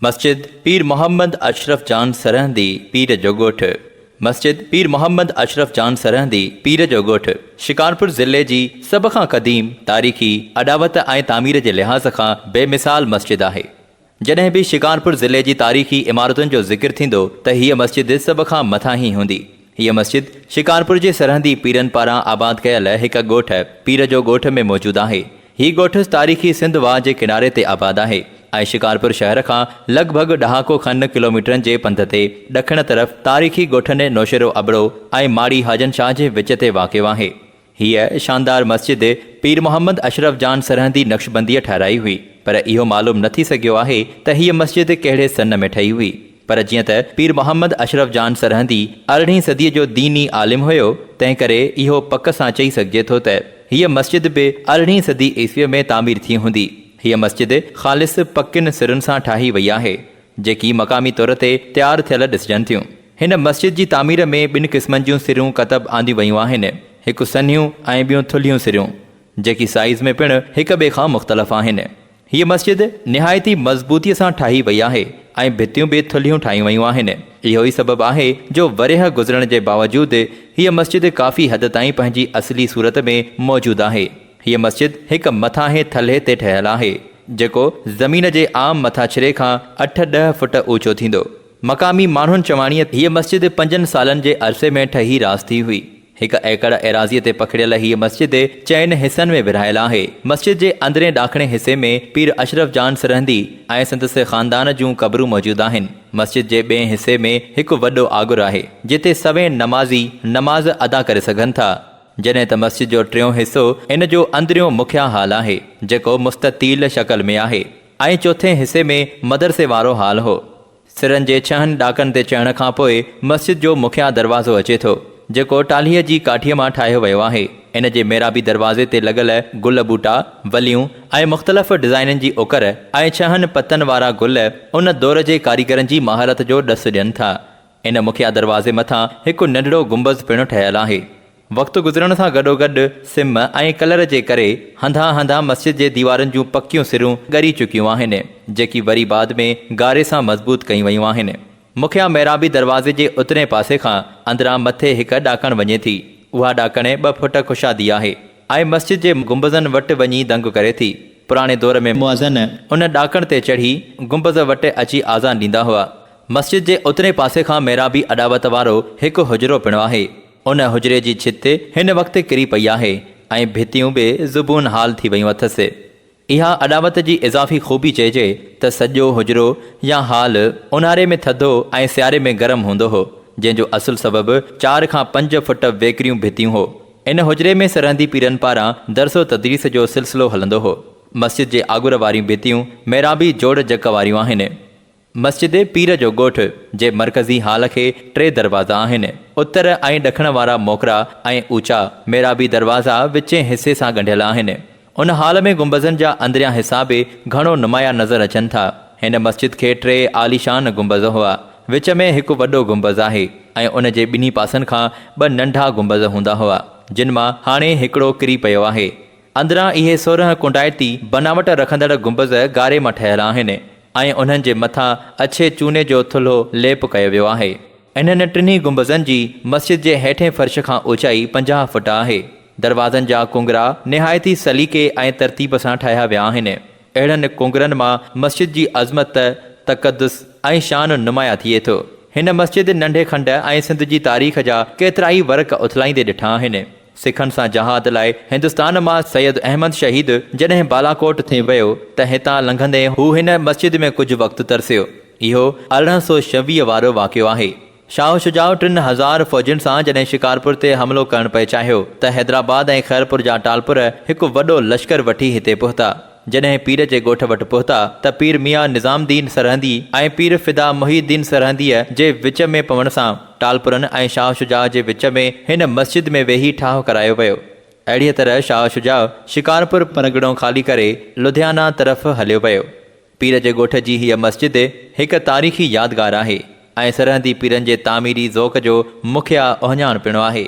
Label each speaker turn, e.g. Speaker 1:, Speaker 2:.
Speaker 1: مسجد پير محمد اشرف جان سرهندي پير جو ڳوٺ، مسجد پير محمد اشرف جان سرهندي پير جو ڳوٺ، شڪارپور ضلعي جي سڀ کان قديم، تاريخي، اڏاوت ۽ تعمير جي لحاظ کان بي مثال مسجد آهي. جڏهن به شڪارپور ضلعي جي تاريخي عمارتن جو ذڪر ٿيندو ته هيء مسجد سڀ کان مٿاهين هوندي. هيء مسجد شڪارپور جي سرهندي پيرن پاران آباد ڪيل هڪ ڳوٺ پير جو ڳوٺ ۾ موجود آهي. هي ڳوٺ تاريخي سنڌ واهه جي ڪناري تي آباد آهي ۽ شڪارپور شهر کان لڳ ڀڳ ڏهاڪو کن ڪلوميٽرن جي پنڌ تي ڏکڻ طرف تاريخي ڳوٺن نوشهرو ابڙو ۽ ماڙي حاجن شاهه جي وچ تي واقع آهي. هيء شاندار مسجد پير محمد اشرف جان سرهندي نقشبنديء ٺهرائي هئي پر اهو معلوم نه ٿي سگهيو آهي ته هيء مسجد ڪهڙي سن ۾ ٺهي هئي. پر جيئن ته پير محمد اشرف جان سرهندي ارڙهين صديء جو ديني عالم هيو، تنهن ڪري اهو پڪ سان چئي سگهجي ٿو ته هيء مسجد به ارڙهين صدي عيسويء ۾ تعمير ٿي هوندي. هيء مسجد خالص پڪين سرن سان ٺاهي وئي آهي، جيڪي مقامي طور تي تيار ٿيل ڏسجن ٿيون. هن مسجد جي تعمير ۾ ٻن قسمن جون سرون ڪتب آنديون ويون آهن، هڪ سنهيون ۽ ٻيون ٿلهيون سرون، جيڪي سائيز ۾ پڻ هڪ ٻئي کان مختلف آهن. هيء مسجد نهايت ئي مضبوطيء سان ٺاهي وئي آهي ۽ ڀتيون به ٿلهيون ٺاهيون ويون آهن. اهو ئي سبب آهي جو ورهيه گذرڻ جي باوجود هيء مسجد ڪافي حد تائين پنهنجي اصلي صورت ۾ موجود آهي. هيء مسجد هڪ مٿاهين ٿلهي تي ٺهيل آهي، جيڪو زمين جي عام مٿاڇري کان اٺ ڏهه فٽ اوچو ٿيندو. مقامي ماڻهن چواڻيء هيء مسجد پنجن سالن جي عرصي ۾ ٺهي راس ٿي هئي. هڪ ايڪڙ ايراضيء تي پکڙيل هيء مسجد چئن حصن ۾ ورهايل آهي. مسجد جي اندرين ڏاکڻي حصي ۾ پير اشرف جان سرهندي ۽ سندس خاندان جون قبرون موجود آهن. مسجد جي ٻئين حصي ۾ هڪ وڏو آڳر آهي، جتي سوين نمازي نماز ادا ڪري سگهن ٿا. جڏهن ته مسجد جو ٽيون حصو ان جو اندريون مکيه هال آهي، جيڪو مستطيل شڪل ۾ آهي ۽ چوٿين حصي ۾ مدرسي وارو هال هو. سرن جي ڇهن ڏاڪن تي چڙهڻ کان پوء مسجد جو مکيه دروازو اچي ٿو، جيڪو ٽالهيء جي ڪاٺيء مان ٺاهيو ويو آهي. ان جي محرابي دروازي تي لڳل گل ٻوٽا، وليون ۽ مختلف ڊزائينن جي اڪر ۽ ڇهن پتن وارا گل ان دور جي ڪاريگرن جي مهارت جو ڏس ڏين ٿا. ان مکيه دروازي مٿان هڪ ننڍڙو گنبذ پڻ ٺهيل آهي. وقت گذرڻ سان گڏوگڏ سم ۽ ڪلر جي ڪري هنڌان هنڌان مسجد جي ديوارن جون پڪيون سرون ڳري چڪيون آهن، جيڪي وري بعد ۾ گاري سان مضبوط ڪيون ويون آهن. مکيه محرابي دروازي جي اترئين پاسي کان اندران مٿي هڪ ڏاڪڻ وڃي ٿي. اها ڏاڪڻ ٻه فوٽ ڪشادي آهي ۽ مسجد جي گنبذن وٽ وڃي دنگ ڪري ٿي. پراڻي دور ۾ مؤذن ان ڏاڪڻ تي چڙهي گنبذ وٽ اچي آذان ڏيندا هئا. مسجد جي اترئين پاسي کان محرابي اڏاوت وارو هڪ حجرو پڻ آهي. ان حجري جي ڇت هن وقت ڪري پئي آهي ۽ ڀتيون به زبون حال ٿي ويون اٿس. اها اڏاوت جي اضافي خوبي چئجي ته سڄو حجرو يا هال اونهاري ۾ ٿڌو ۽ سياري ۾ گرم هوندو هو، جنهن جو اصل سبب چار کان پنج فٽ ويڪريون ڀتيون هو. ان حجري ۾ سرهندي پيرن پاران درس و تدريس جو سلسلو هلندو هو. مسجد جي آڳر واريون ڀتيون محرابي جوڙ جڪ واريون آهن. مسجد پير جو ڳوٺ جي مرڪزي هال کي ٽي دروازا آهن. اتر ۽ ڏکڻ وارا موڪرا ۽ اوچا محرابي دروازا وچين حصي سان ڳنڍيل آهن. ان هال ۾ گنبذن جا اندريان حصا به گهڻو نمايان نظر اچن ٿا. هن مسجد کي ٽي عاليشان گنبذ هئا. وچ ۾ هڪ وڏو گنبذ آهي ۽ ان جي ٻنهي پاسن کان ٻه ننڍا گنبذ هوندا هئا، جن مان هاڻي هڪڙو ڪري پيو آهي. اندران اهي 16 ڪنڊائتي بناوٽ رکندڙ گنبذ گاري مان ٺهيل آهن. ۽ انهن جي مٿان اڇي چوني جو ٿلهو ليپ ڪيو ويو آهي. انهن ٽنهي گنبذن جي مسجد جي هيٺين فرش کان اوچائي 50 فٽ آهي. دروازن جا ڪنگرا نهايت ئي سليقي ۽ ترتيب سان ٺاهيا ويا آهن. اهڙن ڪنگرن مان مسجد جي عظمت، تقدس ۽ شان نمايان ٿئي ٿو. هن مسجد ننڍي کنڊ ۽ سنڌ جي تاريخ جا ڪيترائي ورق اٿلائيندي ڏٺا آهن. سکن سان جهاد لاء هندستان مان سيد احمد شهيد جڏهن بالاڪوٽ ٿي ويو ته هتان لنگهندي هو هن مسجد ۾ ڪجهه وقت ترسيو. اهو 1826 وارو واقعو آهي. شاهه شجاع 3000 فوجين سان جڏهن شڪارپور تي حملو ڪرڻ پئي چاهيو ته حيدرآباد ۽ خيرپور جا ٽالپر هڪ وڏو لشڪر وٺي هتي پهتا. جڏهن پير جي ڳوٺ وٽ پهتا ته پير ميان نظام الدين سرهندي ۽ پير فدا محي الدين سرهنديء جي وچ ۾ پوڻ سان ٽالپرن ۽ شاهه شجاع جي وچ ۾ هن مسجد ۾ ويهي ٺاهه ڪرايو ويو. اهڙيء طرح شاهه شجاع شڪارپور پرڳڻو خالي ڪري لڌيانا طرف هليو ويو. پير جي ڳوٺ جي هيء مسجد هڪ تاريخي يادگار آهي ۽ سرهندي پيرن جي تعميري ذوق جو مکيه اهڃاڻ پڻ آهي.